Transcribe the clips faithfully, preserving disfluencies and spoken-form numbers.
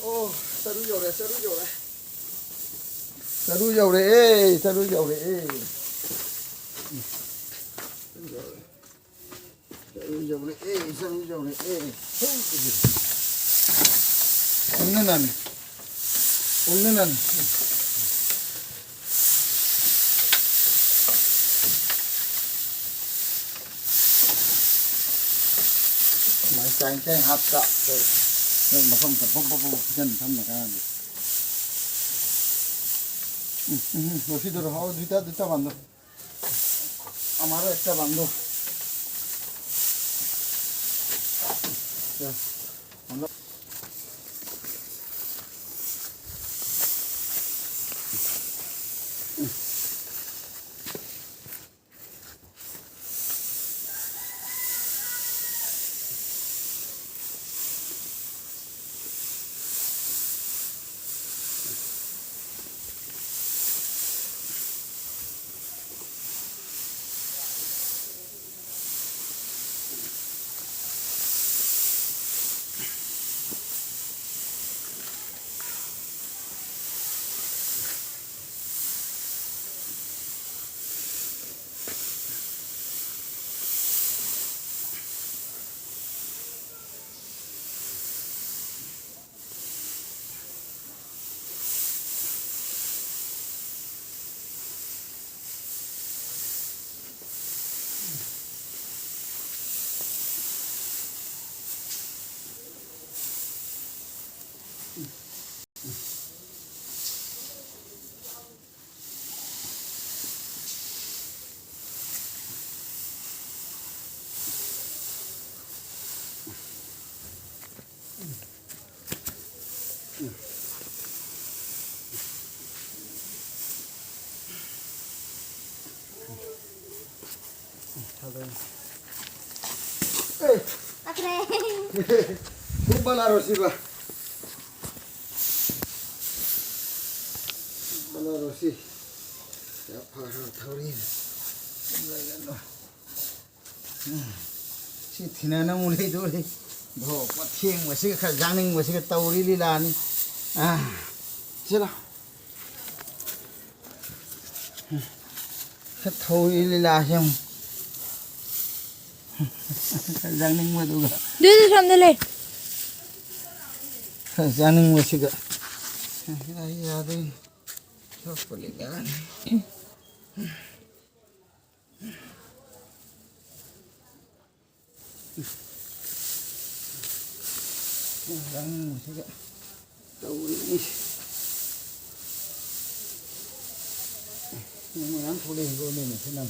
ꯑꯣ, ꯆꯔꯨ ꯌꯧꯔꯦ, ꯆꯔꯨ ꯌꯧꯔꯦ꯫ ꯆꯔꯨ ꯌꯧꯔꯛꯑꯦ, ꯆꯔꯨ ꯌꯧꯔꯛꯑꯦ꯫ ꯆꯔꯨ ꯌꯧꯔꯛꯑꯦ, ꯆꯔꯨ ꯌꯧꯔꯛꯑꯦ꯫ ꯎꯝꯅ ꯅꯥꯅꯤ꯫ ꯎꯝꯅ ꯅꯥꯅꯤ꯫ ꯁꯨꯃꯥꯏꯅ ꯆꯥꯏ ꯆꯥꯏ ꯍꯥꯞꯇ ꯑꯩꯈꯣꯏ ꯅꯣꯏ ꯃꯐꯝ ꯆꯠꯐꯝ ꯄꯣꯛꯄ ꯐꯖꯅ ꯊꯝꯅ ꯀꯥꯟꯗ꯫ ꯎꯝ, ꯎꯝ, ꯎꯝ, ꯔꯁꯤꯗꯣ ꯍꯥꯎ, ꯗꯨꯏꯇꯥ, ꯗꯨꯏꯇꯥ ꯕꯥꯟꯗꯣ꯫ আমারও একটা বান্ধব। ꯇꯥꯈ꯭ꯔꯦ꯫ ꯕꯂꯥꯔꯣꯁꯤꯕ꯫ ꯕꯂꯥꯔꯣꯁꯤ꯫ ꯌꯥꯝ ꯐꯔꯕ ꯊꯧꯔꯤꯅꯤ꯫ ꯁꯤ ꯊꯤꯅꯅ ꯑꯃꯨꯛ ꯂꯩꯗꯣꯔꯤ꯫ ꯍꯣ, ꯄꯣꯠ ꯊꯦꯡꯕꯁꯤꯒ ꯈꯔ ꯌꯥꯡꯅꯤꯡꯕꯁꯤꯒ ꯇꯧꯔꯤ ꯂꯤꯂꯥꯅꯤ꯫ ꯑꯥ, ꯁꯤꯂꯥ꯫ ꯈꯔ ꯊꯧꯔꯤ ꯂꯤꯂꯥꯁꯦ ꯑꯃꯨꯛ꯫ ꯈꯔ ꯌꯥꯡꯅꯤꯡꯕꯗꯨꯒ꯫ ꯑꯗꯨꯗꯤ ꯁꯣꯝꯗ ꯂꯩ꯫ ꯈꯔ ꯌꯥꯡꯅꯤꯡꯕꯁꯤꯒ꯫ ꯌꯥꯏ, ꯌꯥꯗꯣꯏꯅꯤ꯫ ꯁꯣꯛꯄ ꯂꯤꯂꯥꯅꯤ꯫ ꯔꯪꯁꯤꯒ ꯇꯧꯔꯤꯅꯤ꯫ ꯃꯌꯥꯝ ꯊꯣꯛꯂꯛꯏ ꯂꯣꯏꯅꯅꯦ ꯁꯤ ꯅꯪ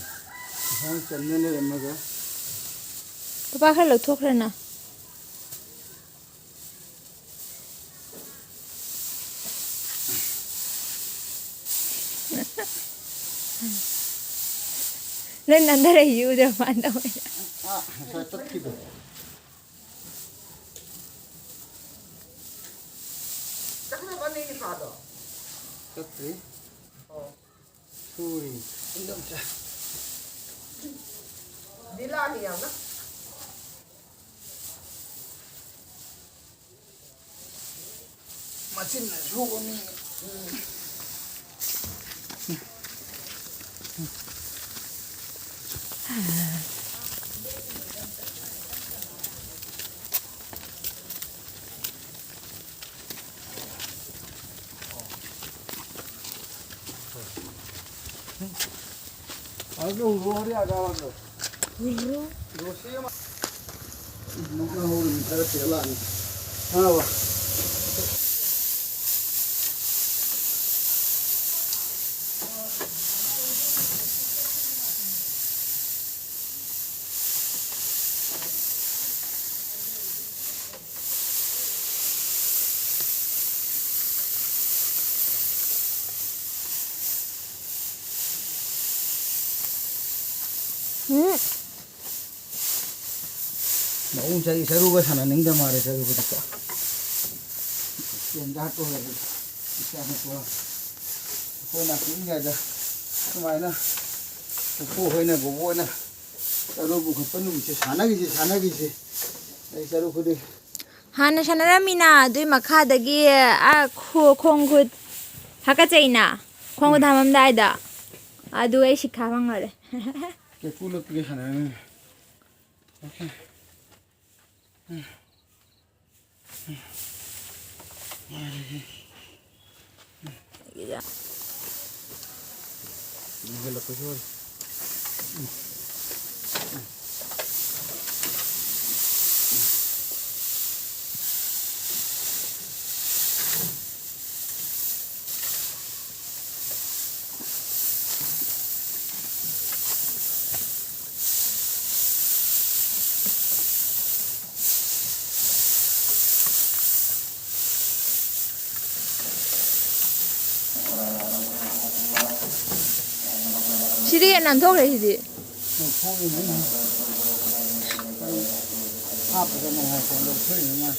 ꯏꯁꯥ ꯆꯝꯅ ꯂꯩꯔꯝꯃꯒ꯫ ꯄꯄꯥ ꯈꯔ ꯂꯧꯊꯣꯛꯈ꯭ꯔꯦꯅ꯫ ꯅꯪ ꯅꯟꯊꯔꯛꯏꯁꯤ ꯎꯗ꯭ꯔ ꯃꯥꯅ ꯇꯧꯕ꯫ ꯑꯥ, ꯉꯁꯥꯏ ꯇꯠꯈꯤꯗꯣ꯫ ꯆꯠꯈ꯭ꯔꯕ ꯅꯪꯒꯤ ꯄꯥꯗꯣ? ꯆꯠꯇ꯭ꯔꯤ꯫ ꯑꯣ꯫ ꯁꯨꯔꯤ꯫ ꯏꯟꯗꯣꯝꯆꯥ꯫ ꯂꯤꯂꯥꯅꯤ ꯌꯥꯝꯅ꯫ ꯃꯆꯤꯟꯅ ꯁꯨꯕ ꯃꯤ꯫ ꯎꯝ꯫ ꯑꯗꯨ ꯍꯨꯟꯗꯣꯛꯑꯗꯤ ꯌꯥꯗꯕ ꯑꯗꯣ꯫ ꯍꯨꯟꯗꯣꯛꯑꯣ꯫ ꯃꯨꯛꯅ ꯍꯧꯔꯤꯃꯤ ꯈꯔ ꯆꯦꯜꯂꯛꯑꯅꯤ꯫ ꯈꯪꯉꯕ? ꯎꯝ꯫ ꯃꯑꯣꯡ ꯆꯥꯏ, ꯆꯔꯨꯒ ꯁꯥꯟꯅꯅꯤꯡꯗ ꯃꯥꯜꯂꯦ, ꯆꯔꯨꯒꯗꯤꯀꯣ꯫ ꯆꯦꯟꯖꯥꯛꯇꯣ ꯑꯣꯏꯔꯗꯤ ꯏꯆꯥ ꯅꯨꯄꯥ ꯑꯩꯈꯣꯏꯅ ꯄꯤꯛꯏꯉꯩꯗ ꯁꯨꯃꯥꯏꯅ ꯄꯨꯄꯨ ꯍꯣꯏꯅ, ꯕꯣꯕꯣ ꯍꯣꯏꯅ ꯆꯔꯨ ꯄꯨꯈꯠꯄ ꯅꯨꯃꯤꯠꯁꯦ ꯁꯥꯟꯅꯈꯤꯁꯦ, ꯁꯥꯟꯅꯈꯤꯁꯦ꯫ ꯑꯩ ꯆꯔꯨ ꯈꯨꯗꯤꯡ꯫ ꯍꯥꯟꯅ ꯁꯥꯟꯅꯔꯝꯃꯤꯅ ꯑꯗꯨꯏ ꯃꯈꯥꯗꯒꯤ, ꯑ, ꯈꯣ-, ꯈꯣꯡ ꯈꯨꯠ ꯍꯥꯀꯠꯆꯩꯅ, ꯈꯣꯡ ꯈꯨꯠ ꯍꯥꯝꯃꯝꯗꯥꯏꯗ꯫ ꯑꯗꯨ ꯑꯩ ꯁꯤꯈꯥ ꯐꯪꯉꯔꯦ꯫ ꯀꯦꯀꯨ ꯂꯣꯠꯄꯤꯒ ꯁꯥꯟꯅꯔꯝꯃꯤ꯫ ꯑꯣꯀꯦ꯫ ꯁꯤꯗꯤ ꯌꯥꯝ ꯅꯥꯟꯊꯣꯛꯈ꯭ꯔꯦ ꯁꯤꯗꯤ꯫ ꯍꯥꯞꯄꯗ ꯅꯨꯡꯉꯥꯏꯇꯦ, ꯂꯧꯊꯣꯛꯏꯅꯤ ꯃꯥ꯫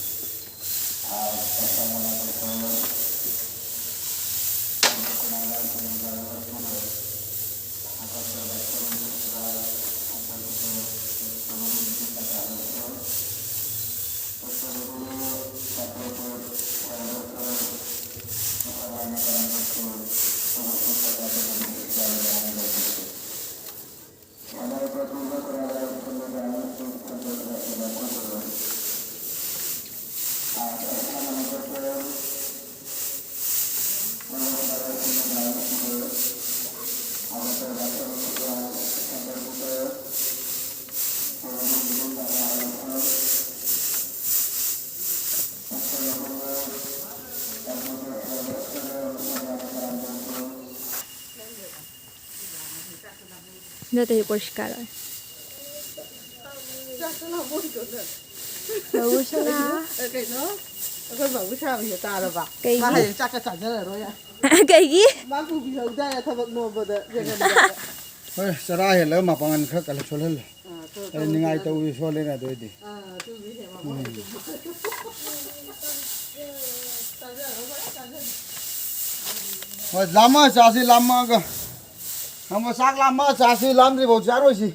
ꯅꯠꯇ꯭ꯔꯗꯤ ꯄꯣꯔꯤꯁꯀꯥꯔ ꯑꯣꯏ꯫ ꯕꯥꯕꯨꯁꯅꯥ꯫ ꯑꯦ, ꯀꯩꯅꯣ? ꯑꯩꯈꯣꯏ ꯕꯥꯕꯨ ꯁꯥꯕꯤꯁꯦ ꯇꯥꯔꯕ? ꯀꯩꯒꯤ? ꯃꯥ ꯍꯌꯦꯡ ꯆꯥꯛꯀ ꯆꯥꯖꯔꯔꯣꯏ꯫ ꯀꯩꯒꯤ? ꯃꯥ ꯄꯨꯕꯤꯍꯧꯗꯥꯏ ꯊꯕꯛ ꯅꯣꯝꯕꯗ ꯌꯦꯡꯍꯟꯗꯕ꯫ ꯍꯣꯏ, ꯆꯔꯥ ꯍꯦꯜꯂꯒ ꯃꯄꯥꯡꯒꯜ ꯈꯔ ꯀꯜꯂ ꯁꯣꯜꯍꯜꯂꯦ꯫ ꯑꯥ, ꯇꯧ-, ꯑꯩ ꯇꯧ-, ꯅꯤꯡꯉꯥꯏ ꯇꯧ-, ꯇꯧꯕꯤ ꯁꯣꯜꯂꯦꯅꯦ ꯑꯗꯨ ꯑꯣꯏꯗꯤ꯫ ꯑꯥ, ꯑꯗꯨꯅꯤ ꯍꯦ, ꯃꯃꯥ ꯎꯝ꯫ ꯆꯥꯖꯔꯣ, ꯐꯖꯅ ꯆꯥꯖꯔꯣ꯫ ꯍꯣꯏ, ꯂꯥꯝꯃ ꯆꯥꯁꯤ, ꯂꯥꯝꯃꯒ꯫ ꯅꯪꯕꯨ ꯆꯥꯛ ꯂꯥꯝꯃ ꯆꯥꯁꯤ, ꯂꯥꯝꯗ꯭ꯔꯤꯐꯥꯎ ꯆꯥꯔꯣꯏꯁꯤ꯫